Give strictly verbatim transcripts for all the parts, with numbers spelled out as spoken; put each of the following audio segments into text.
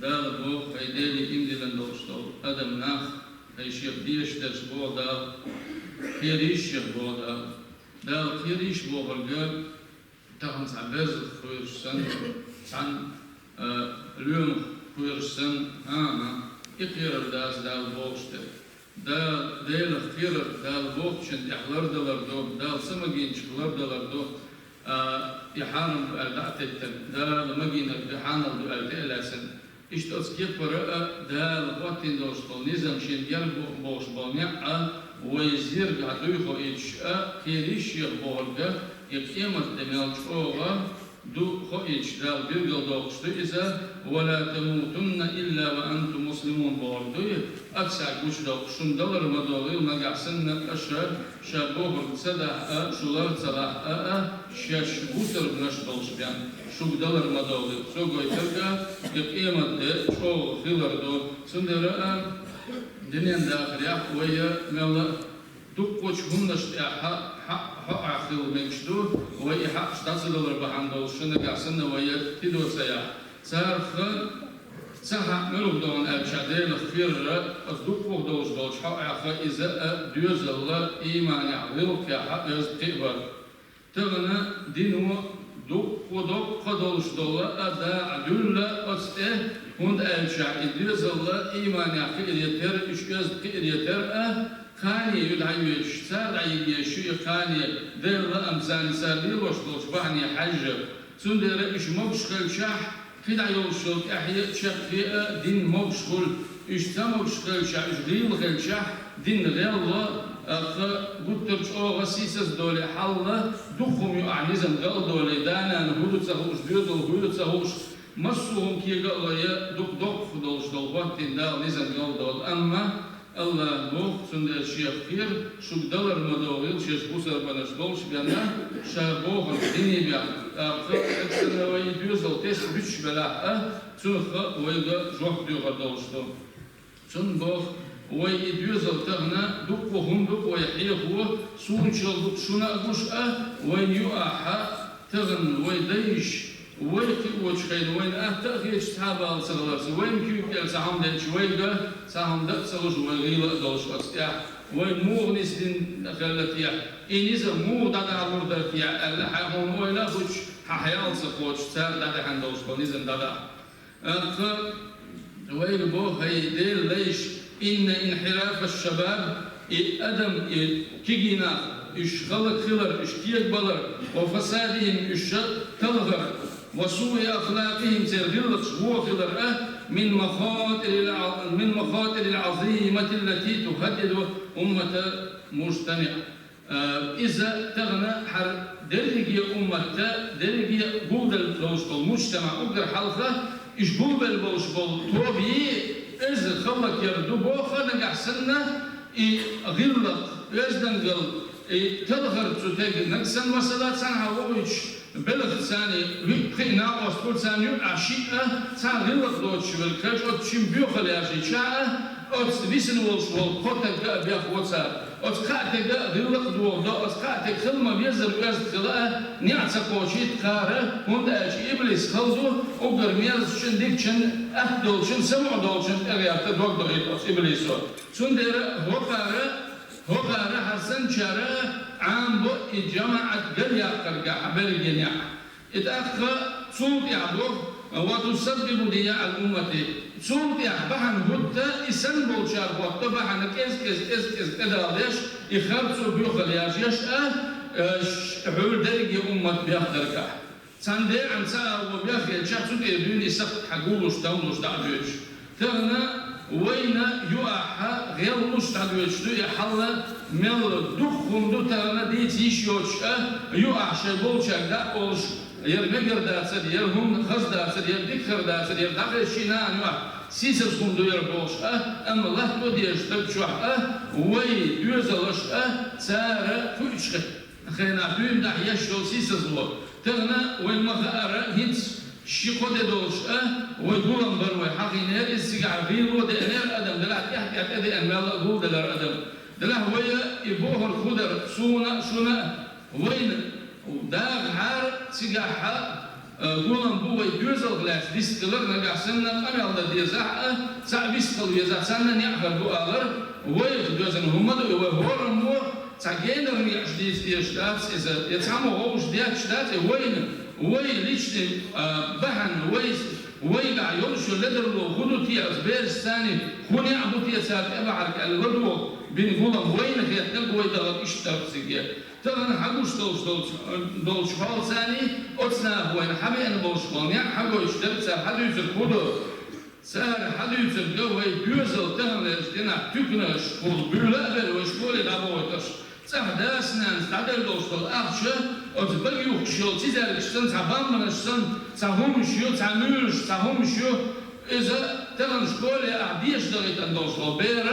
Дала боху, хӀай Деле иман диллина долуш долу адам нах, хӀай шех дезаш дерш боху Дала, кхерийша шех боху Дала. Дала кхерийша бохург, тахана цхьа берзах кхоьруш санна, цхьана, а, лоьмах кхоьруш санна, хӀан-хӀа, и кхерар дац Дала бохуш дерг. Дала, Делах кхерар Дала бохучун тӀехь лардалар ду, Дала ца магийначух лардалар ду, а, и хьарам ду аьлла дӀа а теттина, Дала магийнарг ду, хьанал ду аьлла тӀе а лаьцна. Иштта оцу кепара а Дала хӀоттийна долуш болу низам шена герга бу бохуш болу некъ а вай зергахь дуй хоуьйтуш а, кхерийша шех бохург а, и къемат де мел чӀогӀа ду хоуьйтуш Дала билгалдоккхуш ду иза, «Ва ла тамутунна илла ва антум муслимун» бохург дуй, аццахь гучудоккхуш, шуна далар ма догӀийла нагахь санна аша ша бохург ца дахь а, шу лар ца лахь а, а, шаьш бусурбанаш долуш бен, шуьга далар ма догӀийла. Цо гойтарг а, и къемат де чӀогӀа хилар ду. Цундела а, дуьнен дахарехь вай мелла а дуккхачу хӀуманаш тӀехь хьа-, хьа-, хьо а хила мегаш ду, вай и хьакъаш дӀа ца далар бахьана долуш, шу нагахь санна вай тидо ца яхь. Царах ца хьаъ муьлха догӀу аьлча, Делах кхерара, аса дуккха а долуш долчу хьо а хьа иза а доьзалла, ийманехь гӀиллакхехь а оьзда кхиабар. Тахана дино дуккха доккха долуш долу а дакъа дуьлла оцу тӀе, хӀунда аьлча и доьзалла ийманехь кхиаре терра, уьш оьзда кхиаре терра а, кхане ю дӀайоьдуш, цара дӀайигеш ю и кхане, Делан лаамца цара лелош долчу бахьане хьаьжжа. Цундела уьш могуш хилчахь, кхидӀа йолуш йолу тӀаьхье а, чаккхе а дин могуш хуьлу. Уьш ца могуш хилчахь, уьш гӀийла хилчахь, дин гӀелло, а, кха гуттар а чӀогӀа сийсаз доле хьалла, дукха хӀума ю ахь низам гал а доле, да-нана хӀун ду ца хууш, доьзал хӀун ю ца хууш, массо а хӀума кега а лойя, дукха доккха долуш долу хӀоттийна Дала низам гал а долу. Амма АллахӀа боху, цундела шех кхера, шуьга далар ма догӀийла шаьш бусурбанаш долуш бен, ша бохург дине бен, тӀаккха цуьнан вай и доьзал тесна буьтуш белахь а, цунах а вайга жоп доьхур долуш ду. Цунна боху, вай и доьзал тахана дуккха хӀума ду-кх вай хьехо, суна чул ду-кх шуна а гуш а, вайна юкъахь а, тахана вай дайша, вай кхиочу хенахь вайна атта а хеташ цхьа а бала ца хиларца, вайна куьйга кӀел цхьа хӀума делча, вайга цхьа хӀума дан а ца луш, вай гӀийла а долуш оцу тӀехь, вай муха нисдина хилла техьа, и низам муха дӀадахьалур дара техьа аьлла, хьайн хьуна ойла а хуьлуш, хьан хьал а ца кхочуш, цара дӀадаьхьна долуш болу низам дӀадахьа. Амма вайга боху, хӀай Делан лайш, «Инна инхьирафа шабаб», и адам, и кегий нах, уьш хала хилар, уьш кегабалар, «ва фасадихим», уьш талхар, «ва суи ахлакъихим», церан гӀиллакхаш вон хилар а, «мин махатирил а-, мин махатирил азимати ллати тухаддиду умматал мужтамиъ». А, иза тахана хӀара дерриге умматта, дерриге гулбелла долуш болу мужтамаъ уггар хьалха, уьш гулбелла болуш болу тоби, иза хала кер ду боху нагахь санна, и гӀиллакх, оьздангалла, и талхар цу тегнаг санна, масала, цхьанхьа вохуьйтуш, белхаца царна виъ-пхиъ накъост хуьлу, царна юкъахь шиъ а, цхьа гӀиллакх доцуш верг хилча, оцу шин боьхалла яжийча а, оцу висина волуш волу кхо таг а бехво цара. Оцу кхаа тага а гӀиллакх а дохадо, оцу кхаа таг хила ма везара оьзда хила а, неӀ ца кхочуьйту кхара, хӀунда аьлча иблис хала ду, уггар мерзачун, дикачун, атта долчун, самукъа долчун тӀегӀерта дог дохуьйту оцу иблисо. Цундела хӀокхара, хӀокхара хьарсанчара Ӏамабо и жамаӀат галъяккхаргахь берриге неӀ. И тӀаккха цул тӀаьхьа боху: «Ва тусаббибу дияъал уммати». Цул тӀаьхьа бахьана хӀутту, и санна болчара хӀотту бахьана кӀез-кӀез, кӀез-кӀез тӀедалдеш, и харцо боьхалла яжеш а, э, ш-, хьуьлла дерриге уммат бехдаргахь. Цхьана декъана ца агӀо бехъелча, цу тӀе дуьйна и сакхт хьан гуллуш, тамлуш дӀа а доьдуш. Тахана вайна юахьа гӀеллуш дӀадоьдуш ду и хьал, мел дукха хӀума ду тахана дийца йиш йоцуш а, юахь шайн болчаьрга дӀа а олуш, яра мегар дацара, яра хӀума хаза дацара, яра дика хар дацара, яра дӀахезчий нахана юахь сийсаз хӀума ду яра бохуш а, амма латто дезачу стаг чохь а, вай доьзалаш а, цара кхуьучу хенахь дуьйна дахьа еш йолу сийсазло. Тахана вайн ма хаара, хӀинца ши-кхо де долуш а, вай гулам бара вай хьахийнера, иза цигахь гӀийло деанера адам, делахь тӀаьхь-тӀаьхь тӀедеана мелла а гулделара адам. Делахь вай а и бохург хӀун дара, суна а, шуна а, вайна дагахьара цигахьа, Э, гулам бу вай доьзалх лаьцна вистхилар, нагахь санна къамел дан дезахь а, цхьаъ вистхила везахь, царна неӀ хир бу алар, вайх доьзна хӀума ду, вай хӀораммо цхьа генара неӀаш дийца дезаш дац иза, я цхьаммо вовшах детташ дац, я вайна, вай личный, а, бахьана, вай, вайгахь йолуш йолу ледарло хӀун ду те, оцу берашца хӀун неӀ бу те цара тӀебахьарг аьлла ладогӀа бина гулам вайна хетта, вай дахар иштта дара цига. Тахана хьан гуш долуш долчу, долчу хьолца оцу наха вайна хьан беана болуш болу неӀ хьан гойтуш дерг цара хьан дуьйцург хӀун ду? Цара хьан дуьйцург ду вай доьзал таханлерчу динахь туьканаш, хӀума буьйла а бер вай школе дӀабохуьйтуш, цӀахь дас-нанас дӀаделла долуш долу ахча, оцу бага юхкуш йолу цизаргаш санна, цхьа бамбанаш санна, цхьа хӀумаш ю, цхьа муьйлаш, цхьа хӀумаш ю, иза тахана школе ахь деша дахийтина долуш долу бер,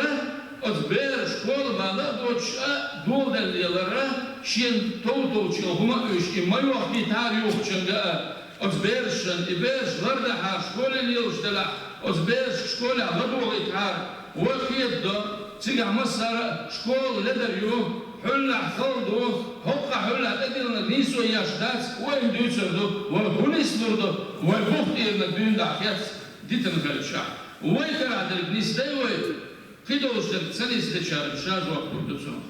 оцу бер школа бала а боцуш а, доладелла лелар а, шена тов-товчу хӀума а уьш, и ма йохкийтахьара юхучуьнга а, оцу берашна, и бераш лардахьара школе лелаш делахь, оцу берашка школехь ладогӀийтахьара, вай кхетадо, цигахь массара а школа ледар ю, хьуьллахь хала ду, хӀокху хьуьллахь тӀедиллинарг нийсо еш дац, вайна дуьйцур ду, вай хӀун нислур ду, вай бух тӀернарг дуьйна дахьа хец. Дитина хилчахь, вай карахь дерг нисдай вай? Кхин долуш дерг ца нисдечара ша жоп лур ду цунах.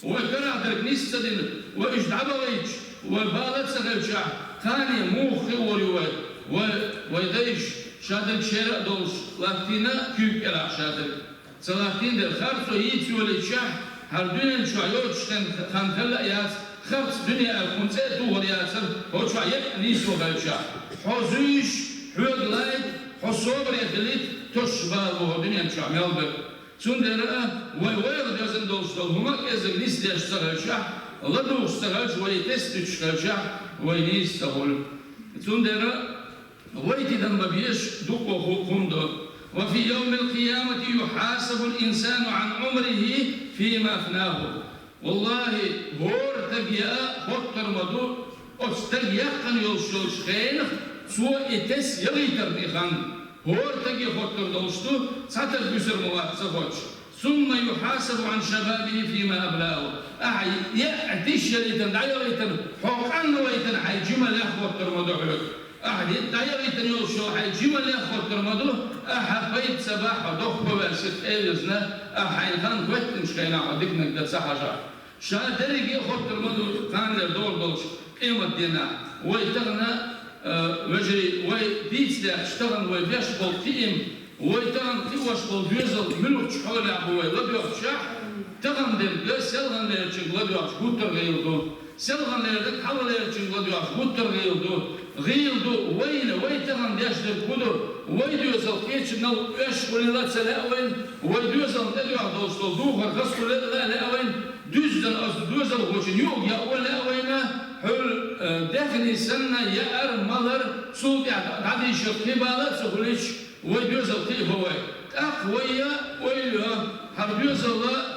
Вай карахь дерг нис ца дина, вай уьш дӀабахийтча, вай бала а ца хилчахь, кхане муха хиор ю вай? Вай, вай дайша ша дерг шера а долуш латтийна куьйга кӀелахь ша дерг. Ца латтийна дерг харцо йийца йолийчахь, хӀара дуьнен чохь йоцуш хан, хан хилла а яц, харц дуьне аьлла хӀума цӀе а тухур яцара, хӀокху чохь еккъа нийсо хилчахь. Хьо зуьйш, хьоьга лайта, хьо собаре хилийта, тосуш бала бу хӀокху дуьнен чохь мел берг. Цундела а вай вайх доьзна долуш долу хӀума а кӀеззиг нисдеш ца хилчахь, ладугӀуш ца хилча, вай тесна дуьтуш хилчахь, вай нийса ца хуьлу. Цундела вай тидам бан безаш дуккха хӀу-, хӀума ду. وفي يوم القيامة يحاسب الإنسان عن عمره فيما أفناه. ВаллахӀи, хӀора стаге а хоттур ма ду оцу стага яьккхина йолуш йолчу хенах, цо и тесна яхийтарна и хан. ХӀора стаге хоттур долуш ду, цхьа стаг буьсур ма вац ца хоттуш. ثم يحاسب عن شبابه فيما أبلاه. Ахьа еа тиша ялийтина, дӀаяхийтина, хьо къанна вайтина хьайн жималлех хоттур ма ду хьоьга. Ахьа дӀаяхийтина йолуш йолу хьайн жималлех хоттур ма ду, ахьа пайда ца бахь, хьо дохко ваьлла сиха тӀе а вирзина, ахьа хьайна хан хӀоьттинчу хенахь хьо диканиг дан ца хьажахь. Ша дерриге а хоттур ма ду кханлера догӀур долчу къематдийнахь. Вай тахана, а, вежарий, вай дийца даьккхича тахана вай беш болу кхиам, вай тахана кхиош болу доьзал муьлхачу хьолехь бу вай ладоьгӀчахь, тахана дерг селханлерчуьнга ладоьгӀча гуттар а гӀийла ду. Селханлера дерг хьалхалерчуьнга ладоьгӀча гуттар а гӀийла ду. ГӀийла ду вайна, вай тахана деш дерг хӀун ду? Вай доьзал кхечунал оьшуш хуьлийла а ца лаьа вайна, вай доьзална тӀедоьгӀна долуш долу духар хаза хуьлийла а лаьа вайна, дуьззина оцу доьзалхочун юург яа а лаьа вайна, хьуьлла, э, даьхни санна яар, малар, цул тӀаьхьа дӀадийшар кхин бала а ца хуьлуьйтуш, вай доьзал кхиабо вай. ТӀаккха вай а ойла йо, хӀара доьзал а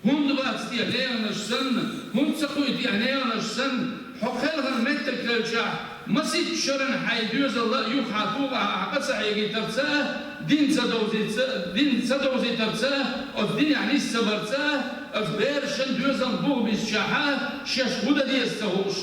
ХӀунда бац те неханаш санна, хӀунда ца кхуьйту те неханаш санна, хьо кхелхина меттиг хилчахь, масийтта шарна хьайн доьзал а юха хьан тухахь ахь къа ца хьегийтарца а, дин ца довзийца-, дин ца довзийтарца а, оцу динехь нис ца барца а, оцу берашан доьзална бух бисчахь а, шаьш хӀун дан деза ца хууш,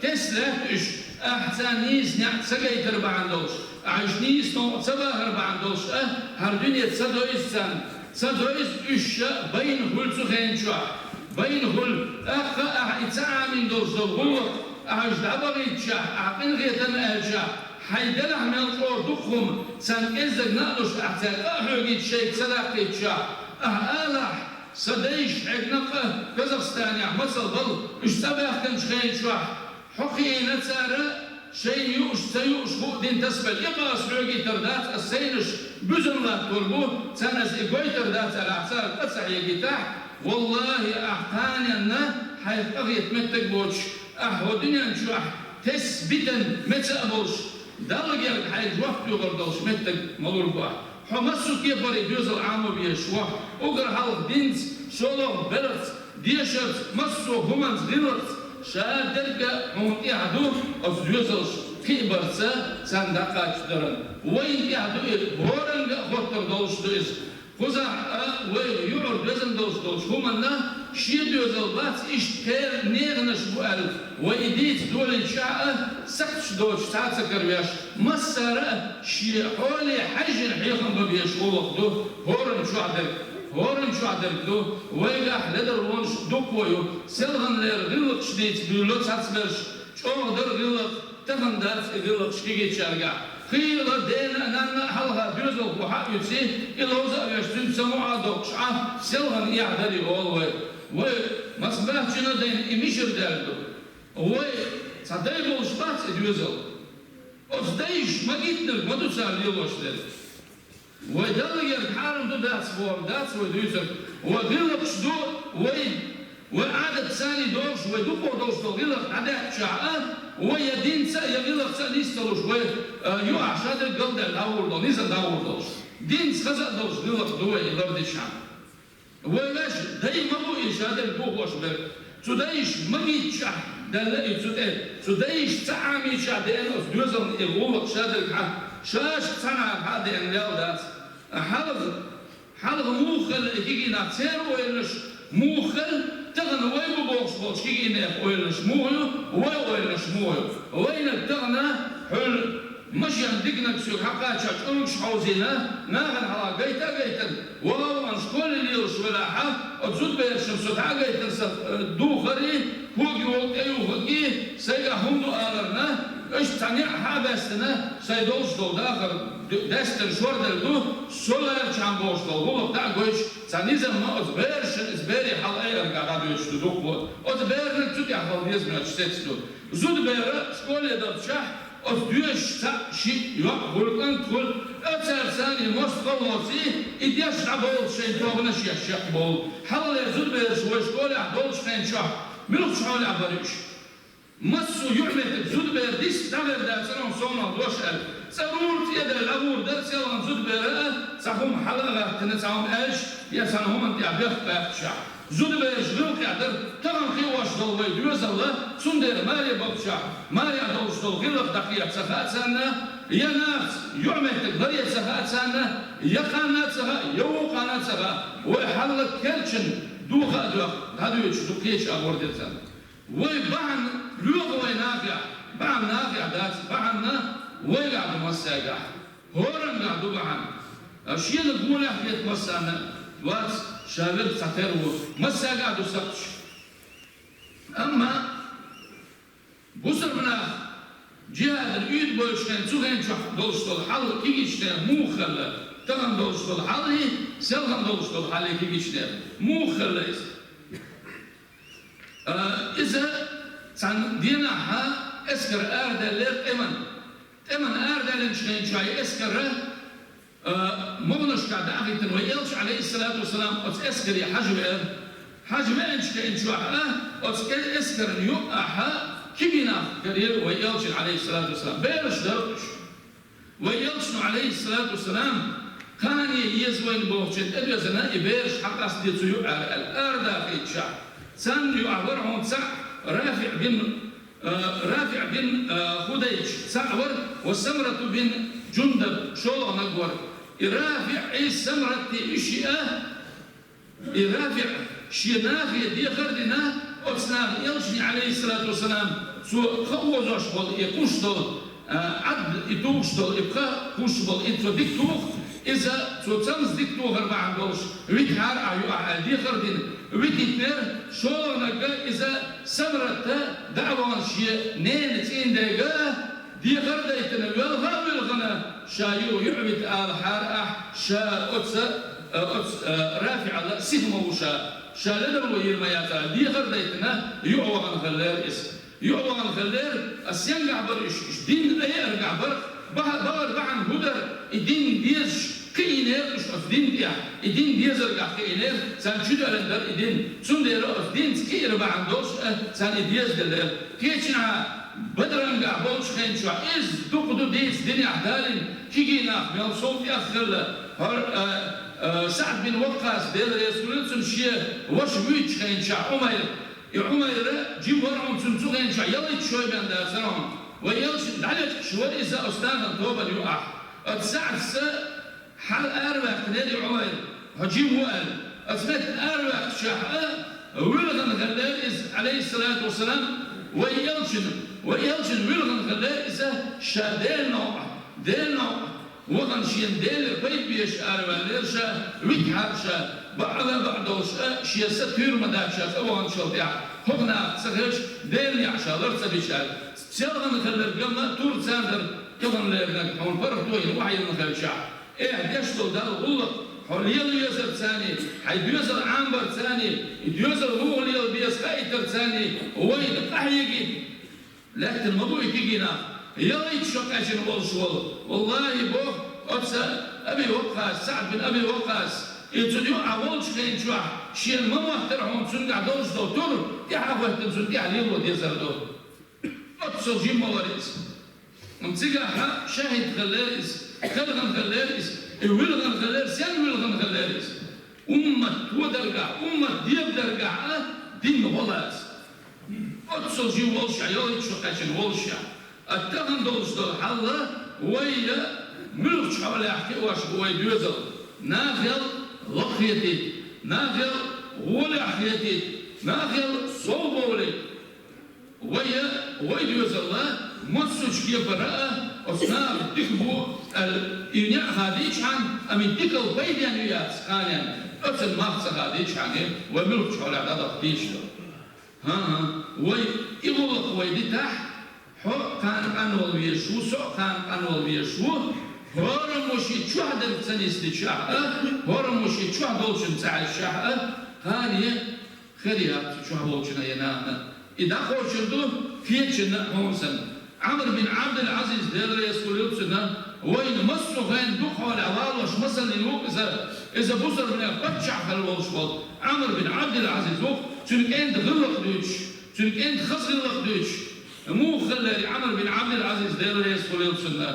тесна лаьтта уьш, ахь царна нийса неӀ ца гайтар бахьана долуш, ахь уьш нийса новкъа ца бахар бахьана долуш а, хӀара дуьне ца дойзу царна. Ца дойзу уьш а байна хуьлу цу хенан чохь. Байна хуьлу. ТӀаккха ахьа и ца Ӏамийна долуш долу гӀуллакх, ахьа уьш дӀабахийтчахь, ахьа къинхетам аьлчахь, хьайн делахь мел чӀогӀа дукха хӀума, царна кӀеззиг наӀалуш ахьа цаьрга къа а хьоьгуьйтуш шайга ца даккхийтчахь, ахьа алахь, сан дайша хьегна къа Казахстанехь, масал бала, уьш цӀа баьхкинчу хенан чохь, хьо кхиийна цара, шайна юуш, ца юуш хуу дина тасабелла, и къа ас хьоьгуьйтур дац, ас сайнаш буьзна латтор бу, царна ас и гойтур дац аьлла, ахь царна къа ца хьегийтахь, валлахӀи, ахь кханенна хьайх къахета меттиг боцуш, ахь хӀокху дуьнен чохь тесна битина меца а болуш, Далла герга хьайга жоп доьхур долуш меттиг ма лур бу ахь. Хьо массо а кепара и доьзал Ӏамо безаш ву, уггар хьалха динца, шолгӀа белхаца, дешарца, массо а хӀуманца, гӀиллакхца, ша дерг а хьуна тӀехь ду оцу доьзалш кхиабарца, царна дӀакхаччалц даран. Вайна тӀехь ду иза, хӀоранга а хоттур долуш ду иза. Кхузахь а вайга юкъара доьзна долуш долчу хӀуманна шен доьзал бац, иштта кхеран неханаш бу аьлла, вай и дийца долийначохь а, сакхташ доцуш цхьа а ца каравеш, массара а шен хьоле хьаьжжина хьехам бан безаш гӀуллакх ду хӀоранна чохь дерг. ХӀоранна чохь дерг ду, вайгахь ледарлонаш дуккха а ю, селханлера гӀиллакхаш дийца буьйлало цхьацберш, чӀогӀа дара гӀиллакх, тахана дац и гӀиллакхаш кегийчаьргахь. Хийла дена а, нанна а хьалха доьзалхо хьа а юьций, и ловза а веш, цуьнца самукъа а доккхуш Ӏа, селхана эхь дарий олу вай. Вай, маса баьхчина дайна и мичара даьлла ду? Вай, цхьа дай болуш бац и доьзал? Оцу дайша магийтинарг ма ду цара лелош дерг. Вай Далла герга хьарам ду дац бохург дац вай дуьйцург. Вай гӀиллакхаш ду, вай, вай Ӏадат санна догӀуш, вай дукхо долуш долу гӀиллакх дӀадаьккхичахь а, вай я динца а, я гӀиллакхца а нис ца луш, вай, а, юкъахь шадерг галдаьлла дӀагӀур долу, низам дӀагӀур долуш. Динца хаза а долуш гӀиллакх ду вай и лардичахь. Вай ваьш дай ма бу и шадерг бохош берг. Цу дайша магийчахь даьлла и цу тӀе. Цу дайша ца Ӏамийчахь деана оцу доьзална и гӀуллакх шадерг хьан, шаьшка цхьанхьа хьан а деана лел дац. Хьалха, хьалха муха хилла и кегий нах, церан ойланаш муха хилла, тахана вай бу бохуш болчу кегий нехан ойланаш муха ю, вай ойланаш муха ю. Вайнарг тахана хьуьлла машен диканиг соьга хьакхаччалц чӀургаш хьовзийна, нахана хьалха гайта а гайтина, ваха а вахана школе лелаш велахь а, оцу зудаберашна со дӀа а гайтина, сан, э, духарий, когий волу тӀеюхургий, сайгахь хӀума ду аларна, аша цхьа неӀ хьа а баьстина, сайн долуш долу дахар д-, даьстина шор дерг ду, со лаьрчхьана бохуш долу гӀуллакх дӀа а гойтуш, цхьа низам ма оцу берашна, иза берийн хьал айаргахь дӀадоьдуш ду дуккха. Оцу бераниг цу тӀехь хила деза моьттуш сецна ду. Зудабер школе дахчахь, оцу доьшуш цхьаъ, шиъ, йоӀ хуьлу, кӀант хуьлу, а цара царний мостагӀаллоций, и деш дӀабовлу шайн тобанаш еш чекхбовлу. Хьалхалера зудабераш вай школехь долчу хенчохь муьлхачу хьолехь бара уьш? Массо а юьхь-меттиг зудабер дис, дӀагӀер дацара хьуна совнах дош аьлла. ЦӀа рур, цӀе даьлла дӀагӀур дара селхана зудабера а, цхьа хӀума хьала а гӀаттина, цхьа хӀума аьлча, я цхьана хӀуманна тӀехь бехк баьккхичахь. Зудабераш гӀиллакхехь дара, тахана кхиош долу вай доьзалла, цундела маре бахчахь, марехь долуш долу гӀиллакх дӀакхета ца хаьа царна, я нахаца юьхь-меттиг ларъе ца хаьа царна, я кханна а ца хаьа, я вукханна а ца хаьа, вай хьалла керчина духа а доьхна, дӀадоьдуш ду, кхечу агӀор дира царна. Вай бахьана лоьху вай нахехь, бахьана нахехь дац, бахьана вайгахь ду массаьргахь. ХӀораннах ду бахьана. А шена гонах хета массарна, вац, ша верг цхьатерра ву, массаьргахь ду сакхташ. Амма бусалба нах джихӀадана уьйтӀа бевллачу хенахь, цу хенахь чохь долуш долу хьал кегийчу нехан муха хилла, тахана долуш долу хьал и, селхана долуш долу хьал и кегийчу нехан муха хилла иза? А, иза цхьана дийнахь эскар арадаьллера тӀеман. ТӀеман арадаьллинчу хенахь чохь и эскар, а, могӀанашкахь дӀа а хӀиттина, вай элча, Ӏалайхиссалату вассалам, оцу эскаре хьажа веара. Хьажа веанчу хенахь чохь а, оцу э-, эскарна юкъахь кегий нах карийра вай элчана, Ӏалайхиссалату вассалам. Бераш дара уьш. Вай элчано, Ӏалайхиссалату вассалам, кхане еза вайна бохучун тӀедоьзна и бераш хьакъастаде цу юкъара аьлла, арадахийтча. Царна юкъахь вара хьуна цхьаъ, РафиӀ бин, а, РафиӀ бин, а, Худайч цхьаъ вара, ва Самрату бин Джундаб шолгӀаниг вара. И РафиӀ, и Самрат, и уьш а, и РафиӀ шен нахе дехар а дина, оцу наха элчане, Ӏалайхиссалату вассалам, цо кхаозош болу и кхуш долу, а, Ӏад и тухуш долу, и пха кхуш болу, и цо дика туху, иза цо цамза дика тухар бахьана долуш, витахьара ахь юкъахь аьлла дехар а дина, витийтинера, шолгӀаниг иза Самратта дӀа а вахана шен ненан цӀийнан дега, дехар а дайтина, велха а вилхина, ша юха юкъа вита алахьара ахь, ша оцу, а, оцу, а, РафиӀал сиха ма ву ша, ша ледарло йийр ма яц аьлла, дехар а дайтина, юкъа вахана хиллера иза. Юкъа вахана хиллера, ас сенгахь бара уьш, уьш дин айаргахь бара, баха-, бахар бахьана хӀун дара, и дин дезаш кхиийнера уьш оцу дин тӀехь, и дин дезаргахь кхиийнера, царна чудоьллина дара и дин. Цундела оцу динца кхиира бахьана долуш, а, царна и дезаделлера. Кхечанхьа Бадрангахь болчу хенчохь иза дукха ду дийца динехь далийна, кегий нах мел сов тӀех хилла, хӀор-, а, а, СаӀд бин Ваккъас, Дела реза хуьлийла цунна, шен ваша вуьйцучу хенчохь Ӏумайр. И Ӏумайр жима вара хьуна, цунна цу хенчохь ялхитта шой бен дацара хьуна. Вай элча дӀалечкъаш вара иза оцу нахана тобанна юкъахь. Оцу СаӀдас хьал араваьккхинера и Ӏумайр, хьо жима ву аьлла. Оцу метта араваьккхичахь а, ВилгӀан хилла веза, Ӏалайхи ссалату вассалам, вай элчана, вай элчана вилгӀан хилла веза, ша Дела новкъа, Дела новкъа вахана, шена Делера пайда беш араваьллера ша, витахьара ша, бакъ а бакъ долуш а, шен са туьйра ма дац ша цӀа ваханчул тӀаьхьа, хӀокху наха ца хилча, Делан некъ ша лар ца бича аьлла. ЦӀелхана хилларг ма тур царна дара, тахана леринарг хьуна паргӀато йина, вахьйина хилчахь. Эхь, деш долу Далла гӀуллакх, хьо лела везарца а, хьайн доьзал Ӏамбарца а, и доьзал муха лела беза хаийтарца а, вайна къахьега, лаьттина ма бу и кегий нах, ялхитта шо кхаьчна волуш волу. Валлахи, боху оцу Аби Ваккъас, СаӀд бин Аби Ваккъас, и цунна юкъахь волчу хенчохь, шена ма моттара хьуна цуьнгахь долуш долу тур, тӀаьхьа а хӀоьттина цунна тӀаьхьа лело дезар ду. Оццул жима ма вара иза. Амма цигахь шахӀид хиллера иза, кхелхина хиллера иза, и вилхина хиллера, сенна вилхина хиллера иза? Уммат тодаргахь, уммат дебадаргахь а динна гӀо лаца. Оццул жима волушехь, ялхитта шо кхаьчна волушехь. А тахана долуш долу хьал, вай муьлхачу хьолехь кхиош бу вай доьзал? Нахал лакхахетийта, нахал гӀолехь хетийта, нахал совбовлийта. Вай, вай доьзал массочу кепара а оцу наха дика бу аьлла, и некъ хадийчхьана, амма и дикал пайденна ю яц кханенна, оцун мах ца хадийчхьана, вай муьлхачу хьолехь дӀадахка дийша ду. ХӀан-хӀа, вай и гӀуллакх вай дитахь, хьо а кхана къанвала везаш ву, со а кхана къанвала везаш ву, хӀораммо шен чохь дерг ца нисдичахь а, хӀораммо шен чохь долчун ца хьаьжчахь а, кхане хир яц цу чохь волчунна я нахана. И дӀакхочур ду кечанна а, хьуна санна. Ӏамр бин Ӏабдул-Ӏазиз, Дела реза хуьлийла цунна, вайна массо а хенахь дукха хьолехь валош масал йина ву иза, иза бусалбанех паччахь хилла волуш волу Ӏамр бин Ӏабдул-Ӏазиз ву, цуьнан кӀентан гӀиллакх дуьйцуш, цуьнан кӀентан хаза гӀиллакх дуьйцуш. Муха хиллера Ӏамр бин Ӏабдул-Ӏазиз, Дела реза хуьлийла цунна?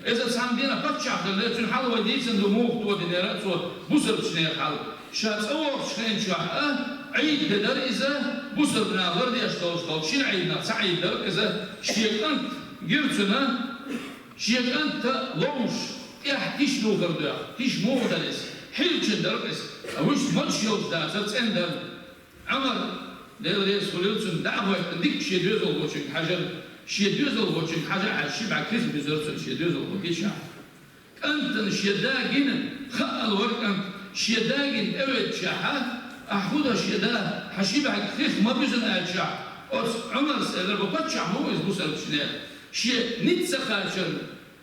Иза цхьана дийнахь паччахь хилла, цуьнан хьал вай дийцина ду, муха тодинера цо бусалбачу нехан хьал. Ша цӀа вогӀучу хенчохь а, Ӏийд де дара иза, бусалба наха лардеш долуш долчу шина Ӏийданах цхьа Ӏийд дара иза, шен кӀант гира цуьнан, шен кӀанта ловзуш, тӀехь тиша духар доьхна, тиша муха дара иза, хьилчина дара иза, а вуьшта мачаш йолуш дацара, цӀена дара. Ӏамар, Дела реза хуьлийла цунна, дӀа а хӀоьттина, дика шен доьзалхочуьнга хьажара, шен доьзалхочуьнга хьажа а хьаьжна, ши бӀаьрг хих буьзара цунна шен доьзалхо гичахь. КӀантана шен да гина, хаъал вара кӀант, шен да гина тӀевеъчахьа, ахь хӀун до шен да, хьан ши бӀаьрг хих ма буьзина аьлчахь, оцу Ӏумарс элира, бо паччахь ма ву иза бусалбачу нехан. Шен ницкъ ца кхачарна,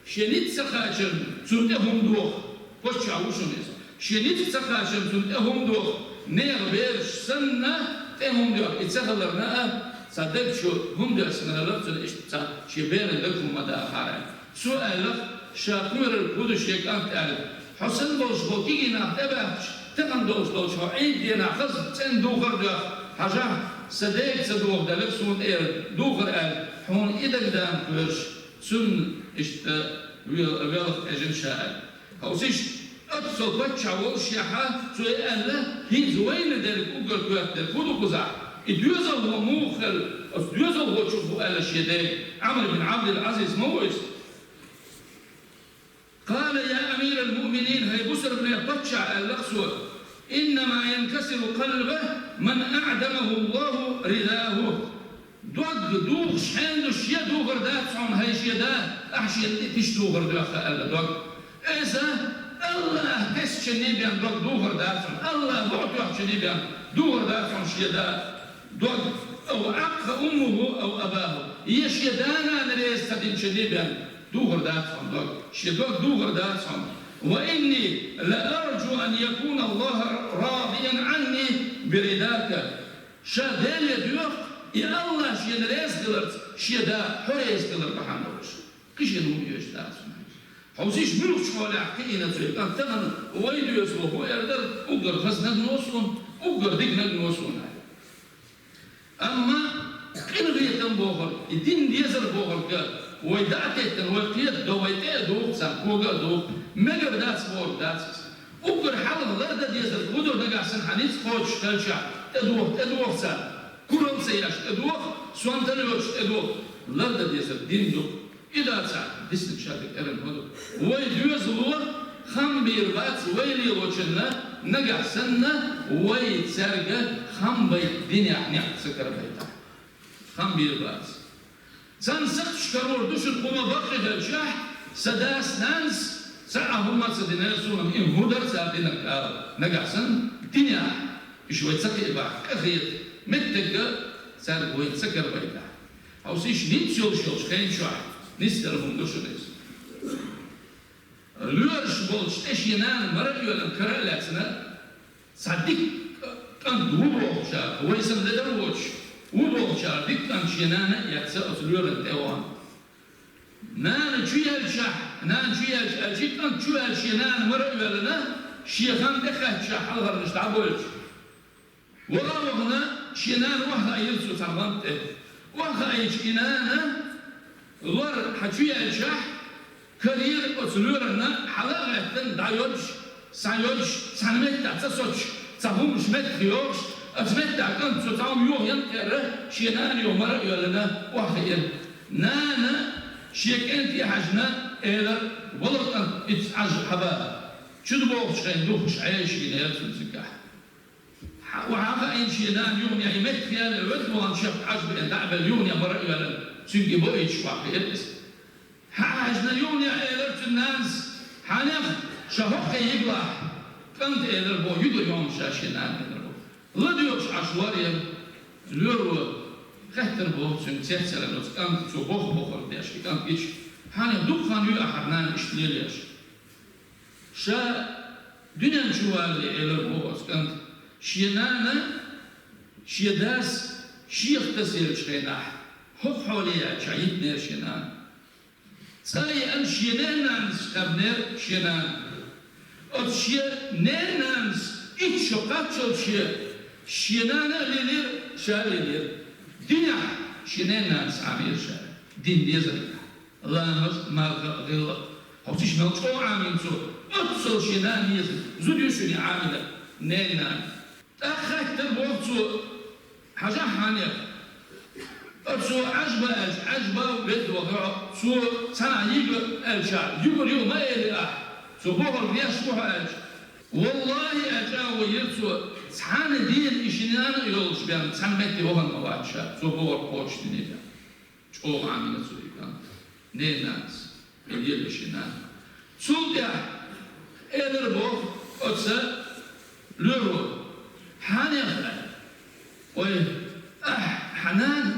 шен ницкъ ца кхачарна цунна тӀе хӀума доху, паччахь ву шуна иза. Шен ницкъ ца кхачарна цунна тӀе хӀума доху, нехан бераш санна тӀе хӀума доьху. И ца хиларна а, цхьа даг чу хӀума доьссина хилар цуьнан, иштта цхьа шен беран даг хӀума ма дахара. Цо аьлла, ша кхоьрург хӀун ду шен кӀант аьлла. Хьо санна болуш болу кегий нах тӀебаьхкича, тахана долуш долчу хьо Ӏийд денахь хаза цӀена духар а доьхна хьажахь, сан дега ца дохаделира суна тӀера духар аьлла, хьуна и дагадама кхоьруш, цунна иштта вел-, велха тӀежина ша аьлла. Хьовсийша, оццул паччахь волушехьа, цо и аьлла, хӀинца вайна дерг уггар коьртаниг хӀун ду кхузахь? И доьзалхо муха хилла, оцу доьзалхочух бу аьлла шен дега, Ӏамр бин Ӏабдул-Ӏазиз ма ву иза? قال: يا أمير المؤمنين, хӀай бусалбанех паччахь, аьлла цо, إنما ينكسر قلبه من أعدمه الله رضاه. Дог духуш хьенан ду, шен духар дац хьуна, хӀай шен да, ахь шена тӀе тиша духар доьхна аьлла дог. Иза АллахӀ тесначунний бен дог духар дац хьуна, АллахӀ боху тоьхначунний бен духар дац хьуна шен да дог. أو عق أمه أو أباه. Я шен да-нана реза ца динчунний бен духар дац хьуна дог. Шен дог духар дац хьуна. وإني لأرجو أن يكون الله راضيا عني برضاك. Ша Деле доьху, и АллахӀ шена реза хиларца шен да хьо реза хилар бахьана долуш. Кхин шена хӀума оьшуш дац хьуна. Хьовсийша, муьлхачу хьолехь кхиийна цо и кӀант, тахана вай доьзалхо хӀун эр дара, уггар хазанаг а ма ву суна, уггар диканаг а ма ву суна. Амма къинхетам бохург, и дин дезар бохург, вай дӀа а теттина, вай кхета до, вай тӀе а духу царна, кога а духу, мегар дац бохург дац иза. Уггар хьалха лардан дезарг хӀун ду, нагахь санна хьан ницкъ кхочуш хилчахь, тӀедуху, тӀедуху царна. Куралла ца еш тӀедуху, сонталла йоцуш тӀедуху. Лардан дезарг дин ду. И дацахь, дисина шадерг эрна хӀун ду? Вай доьзало Хам бийр бац вай лелочунна, нагахь санна вай цаьрга хам байта динехь некъ ца карабайтахь. Хам бийр бац. Царна сакхташ карор ду шуна, кху ма баккхий хилчахь, сан дас-нанас цхьа а хӀума ца динера суна, и хӀун дара цара динарг ала, нагахь санна динехь, уьш вай ца кхиабахь, къахета, меттигга цаьрга вай ца карабайтахь. Хьовсийша, ницкъ йолуш йолчу хенан чохь нисдала хӀума ду шуна иза. Лоьраш болчу тӀе шен нана мара а йоьллина кара а лаьцна, цхьа дика кӀант ву бохучара, вай санна ледара воцуш, ву бохучара дика кӀант шен нана а эцна оцу лоьрана тӀе а вахана. Нана чу яьлчахь, нана чу яьлча аьлча, и кӀант чу ваьлла шен нана мара а йоьллина, шен хан тӀе хаьттачахь хьалхарнаш дӀабоьлча. Ваха а вахана, шен нана охьахаийра цо цхьана гӀанта тӀе. Охьахаийча и нана, лор хьан чу яьлчахь, карийра оцу лоьранна, хьала а гӀеттина, дӀайоьдуш, схьайоьдуш, цхьана меттехь ца соцуш, цхьа хӀуманаш меттах йохуш, оцу меттехь кӀант цо цхьа хӀума йохаян а кхерра, шен нана юха мара а йоьллина, охьахиира. Нана шен кӀентий хьаьжна, элира: «Вала, кӀант, ицца Ӏаж хьаба». Чудбохучу хенахь духкуш Ӏеша йинера цунна цигахь. Хьа-, ваха а хаийна шен нана юханехь, и меттах яьлла, веза вахана шех Ӏаж беана, дӀа а белла, юханехь мара а йоьллина, цуьнга и бо ийцаш вахкиира иза. Хьа а хьаьжна юханехь, элира цуьнан нанас: «Хьанех, ша хӀокхе йигалахь». «КӀант, — элира боху, — югур ю хьуна ша шен нана», — элира боху. ЛадоьгӀуш Ӏаш лор яра. Лоьро хаьттира боху цуьнга, цецвелла оцу кӀанта, цо боху бохург деш, и кӀант гича: «Хьанех, дукха хан юй ахь хӀара нана иштта лелош?» «Ша дуьнен чу валале, — элира боху оцу кӀанта, — шен нана шен дас шех тасаеллачу хенахь, хӀокху хьоле яьлча йитинера шен нана. ЦӀа а еана, шен ненан нанас кхаьбнера шен нана. Оцу шен ненан нанас итт шо кхаччалц шен, шен нана а лелийра, ша а лелийра. Динехь шен ненан нанас Ӏамийра ша, дин дезарехь. Ламаз а, марха а, гӀилла а. Хьовсийша, мел чӀогӀа Ӏамийна цо. Оццул шен нана еза зуда ю шуна и Ӏамийна ненан нана». ТӀаккха хаьттира боху цо: «Хьажахь, хьанех, оцо Ӏаж ба аьлча, Ӏаж ба, веза ваха хьо, цо цхьанхьа йига аьлча, югур ю ма элира ахь, цо бохург деш ву хьо аьлча». «ВаллахӀи, — аьлла, чӀагӀо йира цо, — цхьана дийнахь и шен нана а йолуш бен, цхьана метте вахана ма вац ша, цо бохург кхочушдинехь». ЧӀогӀа Ӏамийна цо и кӀант, ненан нанас, и лелош и нана. Цул тӀаьхьа элира боху оцу лоьро: «Хьанех, — аьлла, — ой, ахь, хьан нана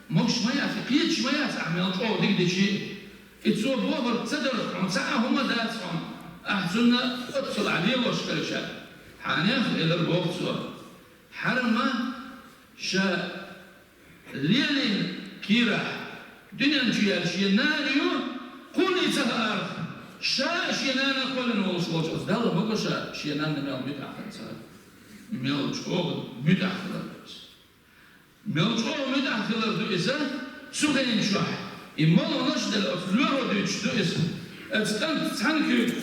могуш ма яц, кхеташ ма яц ахь мел чӀогӀа дика дичи. И цо бохург ца дарх хьуна цхьа а хӀума дац хьуна, ахь цунна оццул ахь лелош хилча». «Хьанех, — элира боху цо, — хьарам ма ша лелийна кийрахь, дуьнен чу яьлла шен нана ю, кхунний ца хаарх, ша а шен нана а кхоьллина волуш волчу оцу Далла ма го ша шен нанна мел муьтӀахь хилла ца хилар». Мел чӀогӀа муьтӀахь хилар ду иза. Мел чӀогӀа муьтӀахь хилар ду иза, цу хенан чохь. И молханаш а делла, оцу лоьро дуьйцуш ду иза. Оцу кӀанта цхьана куьйга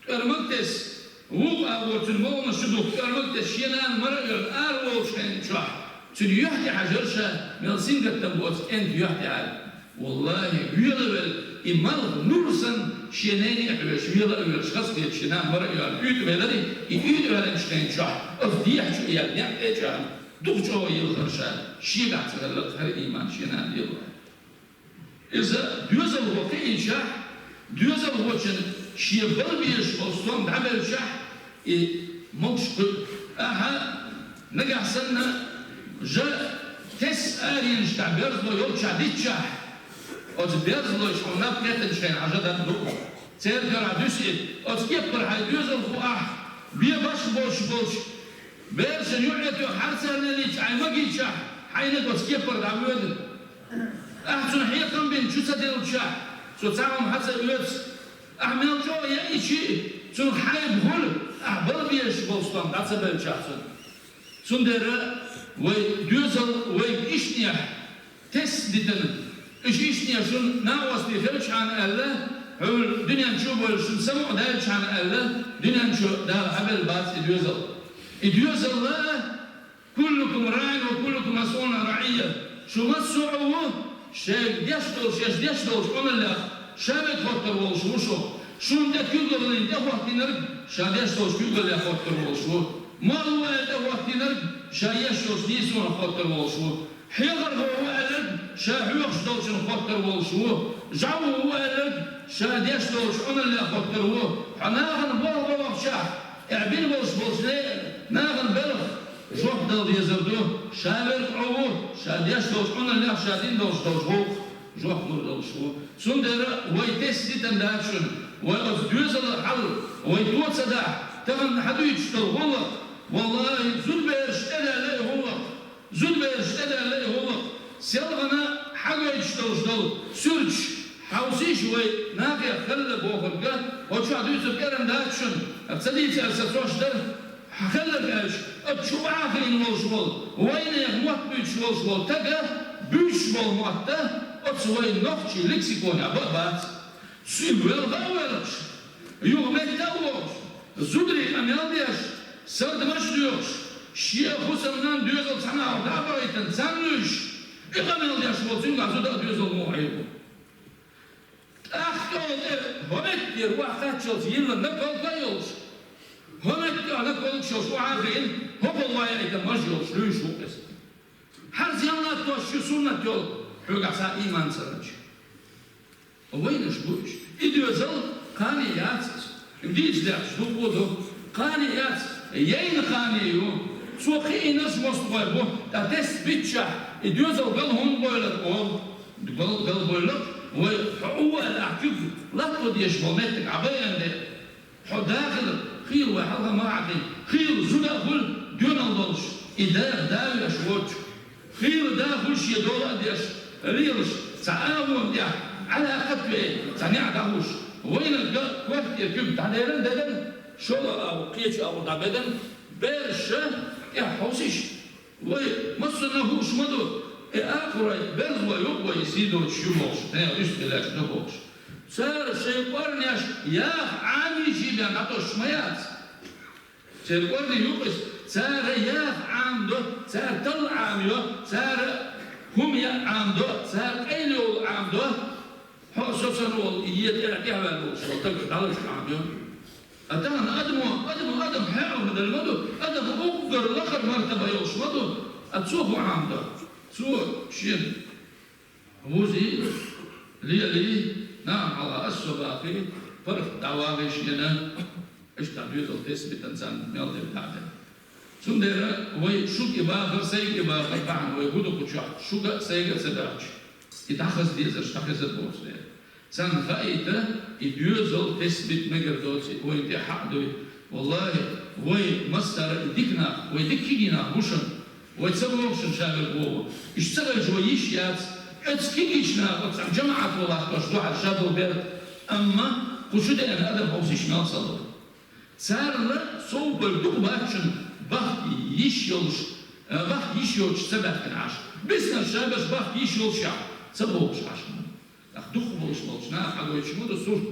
ТӀоьрмаг тесна, вукху агӀор цуьнан молханаш чу духку, тӀоьрмаг тесна шен нана мара а йоьллина, ара волчу хенан чохь цуьнан юьхь тӀе хьаьжира ша, мел сингаттам бу оцу кӀентан юьхь тӀе аьлла. ВаллахӀи, велавелла, и малх нур санна шен нене а хьоьжуш, вела а велаш, хазахеташ шен нана мара а йоьллина, уьйтӀа велира, и уьйтӀа ваьллачу хенан чохь оцу дехьа чу а яьлла, некъ тӀе а чӀагӀна, дукха чӀогӀа йилхира ша, шегахь ца хилла хӀара ийман шен нана лело. Иза доьзалхо кхиийчахь, доьзалхочун шен бала безаш болу стом дӀабелчахь, и могуш кхуьу. Ахьа нагахь санна жа тесса аренаш тӀехь берзалой йолччохь дитчахь, оцу берзалойша хьуна наб кхеттанчу хенахь хьан жа дан ду. Церан карахь дуьсу и, оцу кеппара хьайн доьзалхо ахь, бен башха боцуш болчу берашна юкъе тоьхна хьарцарна лийча, хьайн магийчахь, хьайниг оцу кеппара дӀавоьду. Ахь цунна хьехам бина чу ца деллачахь, цо цхьа хӀума хьан ца оьцу. Ахь мел чӀогӀа яичи, цунах хьайба хуьлу, ахь бала безаш болу стом дӀа ца беллачахь цунна. Цундела вай доьзал вайга ишттанехь тесна дитина, уьш ишттанехь шуна накъостий хилчхьана аьлла, хьуьлла дуьнен чу а бевлла шуна самукъадаьллачхьана аьлла, дуьнен чу Дала хьабелла бац и доьзал. И доьзал а «Куллукум раӀин ва куллукум масъулун ан раӀийятихӀ». Шу массо а ву, шайга деш долу, шаьш деш долчу къамелех ша вет хоттур волуш ву шу. Шун тӀе куьйгаллина тӀехӀоттийнарг ша деш долчу куьйгаллех хоттар волуш ву. Молла ву аьлла тӀехӀоттийнарг ша еш йолчу нийсонах хоттар волуш ву. Хьехархо ву аьлларг ша хьоьхуш долчунах хоттар волуш ву. ЖӀаво ву аьлларг ша деш долчу Ӏуналлех хоттар ву. Хьо нахана болх бан вахчахь, эхь бина болуш болчу ле-, нахана белах жоп дала дезар ду. Ша верг Ӏу ву, ша деш долчу Ӏуналлех, ша дина долуш долчу гӀуллакхах жоп лур долуш ву. Цундела вай тесна дитина дац шуна, вай оцу доьзалан хьал, вай то ца дахь, тахана хьан дуьйцуш долу гӀуллакх, валлахӀи, зудабераш тӀедаьлла и гӀуллакх, зудабераш тӀедаьлла и гӀуллакх, селхана хьагойтуш долуш долу суьрташ, хьовсийша вай нахех хилла бохург, оцу чохь дуьйцург кӀеран дац шуна, ца дийца аьлла сацош дара. Хьан хилларг аьлча, оцу чу бӀаьхийна волуш волу, вайнехан мотт буьйцуш волуш волу стага буьйцуш болу мотт оцу вайн нохчийн лексиконехь бан а бац. Цуьнан велха а воьлхуш, юха метта а вогӀуш, зударийн къамел деш, сардамаш а доьхуш, шен хӀусамнан доьзал цхьана агӀор дӀа а бахийтина, царна вуьйш, и къамел деш волу цуьнгахь зуда а, доьзал а муха Ӏийр бу. ТӀаккха тӀе хӀо меттера охьакхаччалц йилла наколка а йолуш, хӀо меттера наколка йолуш охьа а хиъна, хӀокхул вай айта маж йолуш луьйш ву иза. Хьарз ян латтош шу суннат йолу, хьоьгахь цхьа ийман ца хилча. Вайнаш бу уьш. И доьзал кхане яц иза. Дийца даьхча, дукха ду. Кхане яц, яйна кхане ю. Цо кхиийнарш мостагӀой бу, ткъа тесна биччахь, и доьзал гал хӀунда бойла олу. Гал, гал бойла, вай хьо у аьлла ахь куьг латто дезаш болу меттиг Ӏа байина де. Хьо да хила, хийла вай хьалха ма Ӏахийна, хийла зуда а хуьлу доьналла долуш, и да, да веш воцчу. Хийла да хуьлу шен дола а деш, лелаш, цхьа агӀонан тӀехь Ӏалакхат а вей, цхьа неӀ дӀахуш. Вайнарг а коьртера куьг дӀадеран а дедана, шолгӀа агӀор, кхечу агӀор дӀабедана, бераша тӀехь хьовсийша. Вай массанна хууш ма ду, и акхарой берзалой ю-кх вай, и сий доцуш ю бохуш, нехан уьстагӀий лаьтташ ду бохуш. Цара шайн кӀорнеш яха Ӏамийчий бен дӀатосуш ма яц. Церан кӀорни ю-кх иза, цара яха Ӏамадо, цара талла Ӏамайо, цара хӀума яа Ӏамадо, цара къайла йовла Ӏамадо. Хьо а, со санна волу, и е тӀера тӀехваьлла волуш волу стаг дӀалуш Ӏамайо. А тахана адамо, адамо адам хьаьӀур ма ду, адам уггар лакхара мартаба йолуш ма ду, а цо хӀун Ӏамадо? Цо шен вузий, лелий, нахана хьалха ас со бахий, паргӀат дӀавагӀий шена, иштта доьзал тесна битина царна мел дерг дӀа а дина. Цундела вай шуьга и бахар, сайга и бахар бахьана вай хӀун ду кху чохь, шуьга а, сайга а ца баьхча, и дӀахаза дезарш дӀахезар боцу дела. Царна хаийта, и доьзал тесна бита мегар доций, вайна тӀе хьакъ дуй. ВаллахӀи, вай массара и дика нах, вай дика кегий нах бу шуна. Вай ца боху шуна ша верг вогӀу. Иштта ца хилча вай йиш яц. Оцу кегийчу наха оцу цхьана жамаӀато латтош ду хьара ша долу берд. Амма кху чу деана адам хьовсийша мел ца ло. Царна совбар дукха бац шуна бахка йиш йолуш, э, бахка йиш йоцуш ца баьхкина Ӏаш. Биснарш шайберш бахка йиш йолушехь ца бохуш Ӏаш. ТӀаккха дукха болуш болчу наха хьагойтуш ма ду сурт.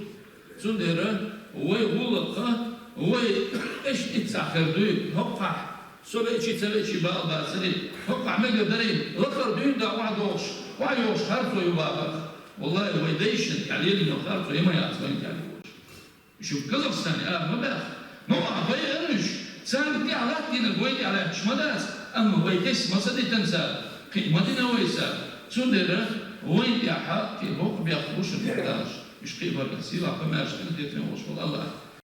Цундела вай гӀуллакха, вай эшна иццахь хир дуй, хӀокхахь со веачий, ца веачий бала бацарий, хӀокхахь мегар дарий, лакхара дуьйна да охьадохуш, охьайохуш харцо ю бахарх. ВаллахӀи, вай дайшна тӀехь лелийна харцо я ма яц вайна тӀехь лелош. Шу Казахстане ара ма баьхна. Ма ваха байъа уьш. Царна тӀехь латтийнарг вай тӀехь лаьтташ ма дац, амма вай тесна ма ца дитина цара, кхин а ма дина вай цара. Цундела вайн тӀехь кхин а боккха бехк бу шуна тӀехь далаш. Уьш кхин а баргахь сийлахь, комаьрша къинхетаме волуш волу АллахӀ.